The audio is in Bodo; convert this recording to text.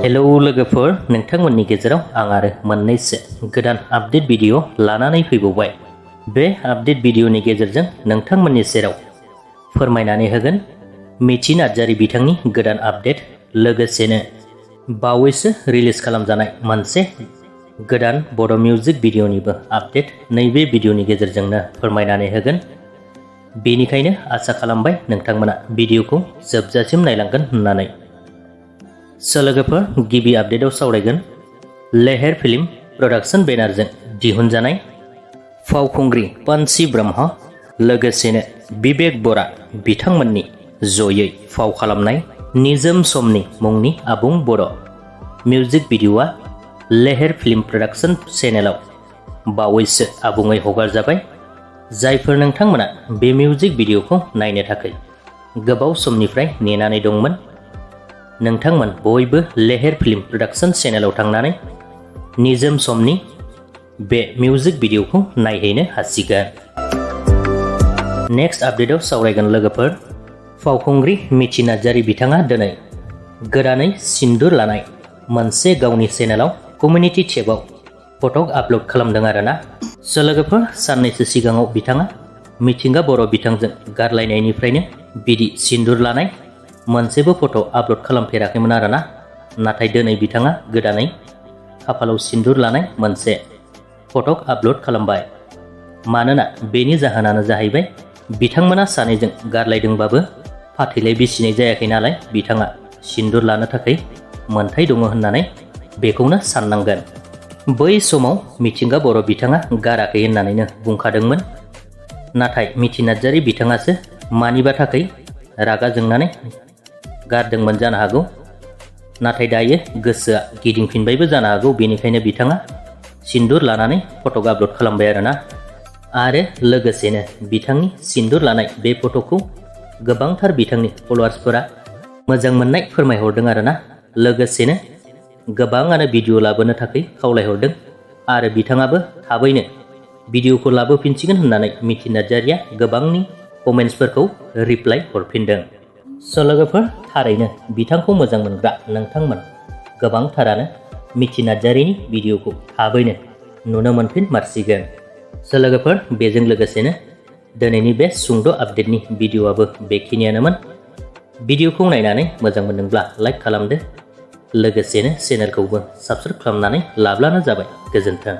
हेलौ लोगोफोर, नोंथांमोननि गेजेराव आं आरो मोननैसो गोदान आपडेट भिडिअ लानानै फैबावबाय। बे आपडेट भिडिअनि गेजेरजों नोंथांमोननि सेराव फोरमायनानै होगोन मिथि नार्जारी बिथांनि गोदान आपडेट, लोगोसेनो बावैसो रिलिज खालामजानाय मोनसे गोदान बड' मिउजिक भिडिअनिबो आपडेट नैबे भिडिअनि गेजेरजोंनो फोरमायनानै होगोन। बेनिखायनो आसा खालामबाय नोंथांमोना भिडिअखौ जोबजासिम नायलांगोन होननानै। लोगोफोर, गिबि आपडेटआव सावरायगोन लेहेर फिल्म प्रडाक्शन बेनारजों दिहुनजानाय फावखुंग्रि पाnsy ब्रह्म लोगोसेनो बिबेक बरा बिथांमोननि जयै फाव खालामनाय निजोम समनि मुंनि आबुं बर' मिउजिक भिडिअआ लेहेर फिल्म प्रडाक्शन चेनेलाव बावैसो आबुङै हगारजाबाय। जायफोर नोंथांमोना बे मिउजिक भिडिअखौ नायनो थाखाय गोबाव समनिफ्राय नेनानै दंमोन, नोंथांमोन बयबो लेहेर फिल्म प्रडाक्शन चेनेलाव थांनानै निजोम समनि बे मिउजिक भिडिअखौ नायहैनो हासिगोन। नेक्स्ट आपडेटआव सावरायगोन लोगोफोर, फावखुंग्रि मिथि नार्जारी बिथाङा दिनै गोदानै सिन्दुर लानाय मोनसे गावनि चेनेलाव कमिउनिटि टेबाव फटक आपल'ड खालामदों आरोना। लोगोफोर, साननैसो सिगाङाव बिथाङा मिथिंगा बर' बिथांजों गारलायनायनिफ्रायनो बिदि सिन्दुर लानाय मोनसेबो फट' आपल'ड खालामफेराखैमोन आरोना। नाथाय दिनै बिथाङा गोदानै खाफालाव सिन्दुर लानाय मोनसे फटक आपल'ड खालामबाय। मानोना बेनि जाहोनानो जाहैबाय बिथांमोना सानैजों गारलायदोंबाबो फाथैलाय बिसिनाय जायाखै नालाय बिथाङा सिन्दुर लानो थाखाय मोन्थाय दङ होननानै बेखौनो साननांगोन। बै समाव मिथिंगा बर' बिथाङा गाराखै होननानैनो बुंखादोंमोन। नाथाय मिथि नार्जारी बिथाङासो मानिबा थाखाय रागा जोंनानै गारदोंमोन जानो हागौ। नाथाय दायो गोसोआ गिदिंफिनबायबो जानो हागौ, बेनिखायनो बिथाङा सिन्दुर लानानै फटक आपल'ड खालामबाय आरोना। आरो लोगोसेनो बिथांनि सिन्दुर लानाय बे फट'खौ गोबांथार बिथांनि फलोवार्सफोरा मोजां मोननाय फोरमायहरदों आरोना। लोगोसेनो गोबाङानो भिडिअ लाबोनो थाखाय खावलायहरदों आरो बिथाङाबो थाबैनो भिडिअखौ लाबोफिनसिगोन होननानै मिथि नार्जारीया गोबांनि कमेन्ट्सफोरखौ रिप्लाइ हरफिनदों। लोगोफोर, थारैनो बिथांखौ मोजां मोनग्रा नोंथांमोन गोबांथारानो मिथि नार्जारीनि भिडिअखौ थाबैनो नुनो मोनफिनमारसिगोन। लोगोफोर, बेजों लोगोसेनो दिनैनि बे सुंद' आपडेटनि भिडिअआबो बेखिनियानोमोन। भिडिअखौ नायनानै मोजां मोनदोंब्ला लाइक खालामदो, लोगोसेनो चेनेलखौबो साबस्क्राइब खालामनानै लाब्लानो जाबाय। गोजोन्थों।